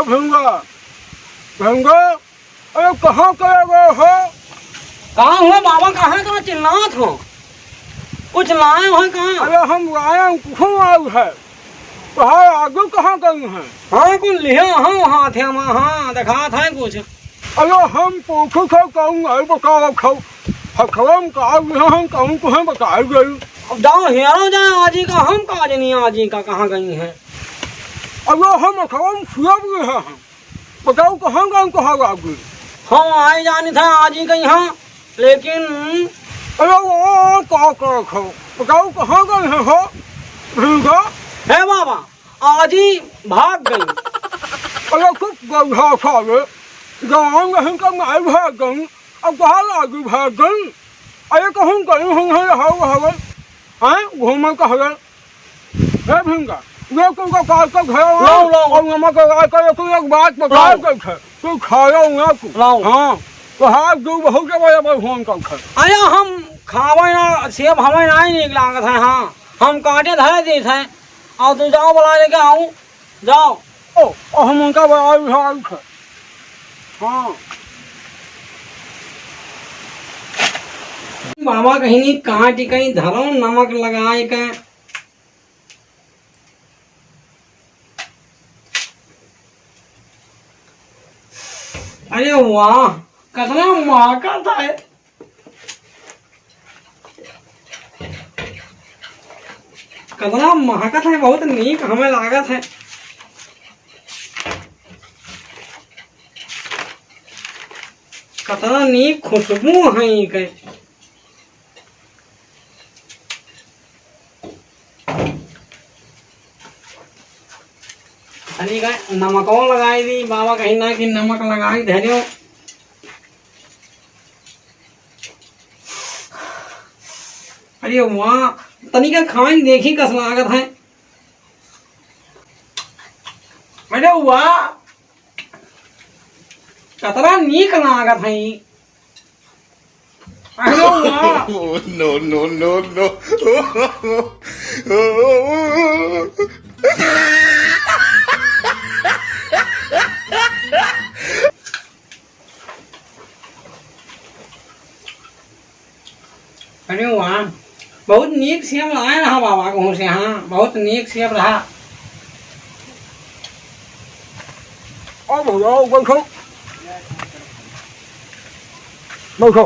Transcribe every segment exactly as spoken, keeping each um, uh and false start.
भंगा, भंगा, अरे कहाँ करे गए हो? कहाँ हो बाबा, कहाँ, कहाँ चिल्लात हो? कुछ लाए हो कहाँ? अरे हम लाए हैं, कुछ आऊ है। कहाँ आगे कहाँ गई हैं? हाँ, कुछ लिया, हाँ, हाथ है, हाँ, हाँ, दिखात है कुछ। अरे हम पूछू थे, कहूँ नहीं बता रखो। हथवा में का लिया हम, कहूँ तुम्हें बताई गई। अब जाओ, हेरो जाए आजी का, हम का जनी आजी का कहाँ गई हैं। अरे हम हथवा में सुअर लिया हम। बताओ, कहाँ गए, कहाँ लागी? हम आए जानी था आजी के यहाँ, लेकिन अरे वो का करत हो? बताओ, कहाँ गए हैं हो? भीगा? हे बाबा, आजी भाग गई। अरे चुप गधा साले, गाँव नहीं का माई भाग गई, अब कहाँ लागी भाग गई? अरे कहूँ गई हूँ, हवे, हवे, हैं? घूमे कहवे। हे भिंगा, ये तुमका काट के खाओ ना, लाओ, लाओ। और नमक लगा के तू एक बात बता लाओ। दे छे, तू खाओ ना तू। लाओ। हाँ, तो हाथ दू बहुत जगह पर फोन कर छे। अरे हम खावे ना, सेब हमें ना ही नीक लागत है, हाँ। हम काटे धरे देत है, और तू जाओ बुला लेके आओ, जाओ। ओ, ओ, हम उनका बुला उठा उठा। हाँ। बाबा कहीं नहीं काट कहीं धरो नमक लगाए के। अरे वाह, कितना महकत है, कितना महकत है, बहुत नीक हमें लागत है, कितना नीक खुशबू है इनके। तनी का नमको लगाई दी, बाबा कहीं ना कि नमक लगाई धरियो। अरे वाह, तनी का खाई देखी कस लागत है। अरे वाह, कतरा नीक लागत है। अरे वाह। Oh, no, no, no, no। अरे वाह, बहुत नीक सेब लाए रहा बाबा कहूँ से, हाँ, बहुत नीक सेब रहा। आओ भैया, आओ, बैठो। बैठो।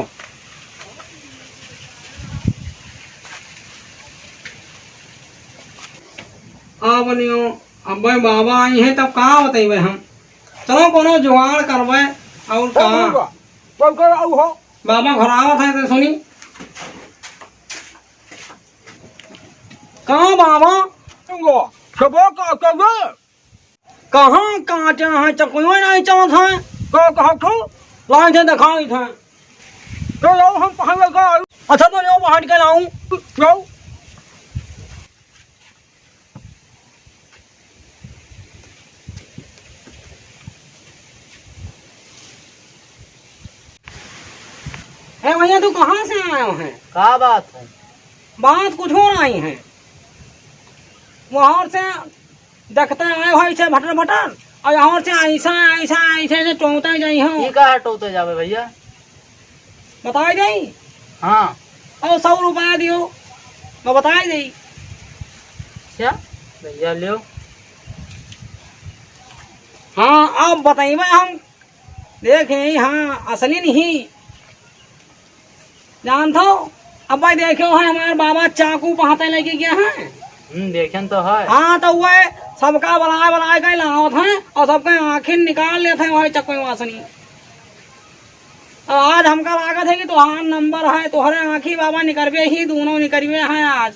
आ बनियो, अब बाबा आई हैं तब का बतइबे हम? चलो कोनो जुगाड़ करबे। और का? बैठो, बैठो, आओ हो। बाबा घर आवत है तो सुनी। कहाँ बाबा? तुमको सबक अकल है? कहाँ काटे हैं? चकोई नहीं चलत हैं। का कहा तू? लाइन से दिखाई था। तो लाओ हम पहन लगा। अच्छा तो लाओ बाहर के लाऊं। लाओ। ए भैया, तू कहाँ से आयो है? का बात है? बात कुछ हो रही है। वहाँ से देखते आए हो ऐसे भटर भटर, और यहाँ से ऐसा, ऐसा, ऐसे, ऐसे टोंकते जाई हो। ई का टोंकते जावे भैया? बताई देई? हाँ। और सौ रुपया दियो, मैं बताई देई। अच्छा, भैया लियो। हाँ, अब बताइबे हम। देखे, हाँ, असली नहीं। जानत हो, अब भाई देखे हो, हमार बाबा चाकू पहाते लेके गया है। हम्म, देखेन तो है। हाँ, तो वह सबका बुलाए, बुलाए के लावत हैं और सबके आँखिन निकाल लेत हैं वही चकवे वासनी। अब आज हमका लागत है कि तोहार नंबर है, तोहरे आँखी बाबा निकरबे ही, दोनों निकरबे हैं आज।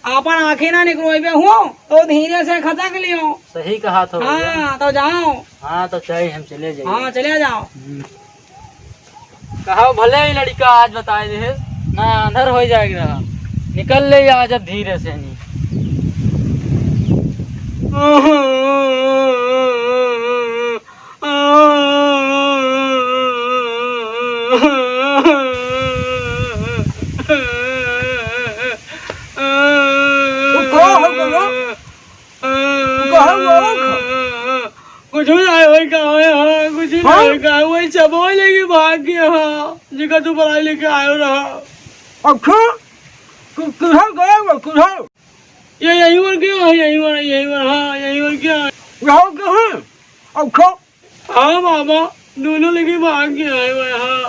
आपन आँखी ना निकरोइबे हुओ, तो धीरे से खसक लियो। सही कहा थो भैया। हाँ, तो जाओ। हाँ, तो चले, हम चले जाइए। हाँ, चले जाओ। हम्म। कहा भले ही लड़का आज बताए दे, ना अंधर हो जाएगा, निकल ले आज अब धीरे से नहीं। तो का हो गया? तो का हो गया? कुछ हो जाए, वही का है, हाँ, कुछ हो हाँ? जाए, का है, वही चबोई लेके भाग गया, हाँ, जेका तू पढ़ाई लेके आयो रहा। अच्छा, तू किधर गए वो, किधर? ये यहीं पर गया है, यहीं पर, यहीं पर, हाँ, यहीं पर गया है। यहाँ के हैं? अच्छा। हाँ मामा, दोनों लेके भाग गया है, वही, हाँ।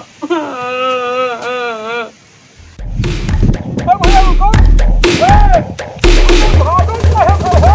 ए भैया रुको। ए, भागो काहे पर हो?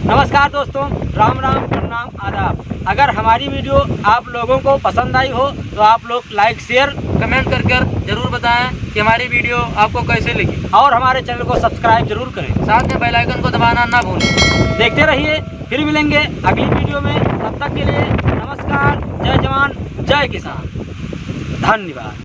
नमस्कार दोस्तों, राम राम, प्रणाम, आदाब। अगर हमारी video आप लोगों को पसंद आई हो तो आप लोग like, share, comment कर कर जरूर बताएं कि हमारी video आपको कैसे लगी और हमारे channel को subscribe जरूर करें। साथ में bell icon को दबाना ना भूलें। देखते रहिए, फिर मिलेंगे अगली video में। तब तक के लिए नमस्कार, जय जवान, जय किसान, धन्यवाद।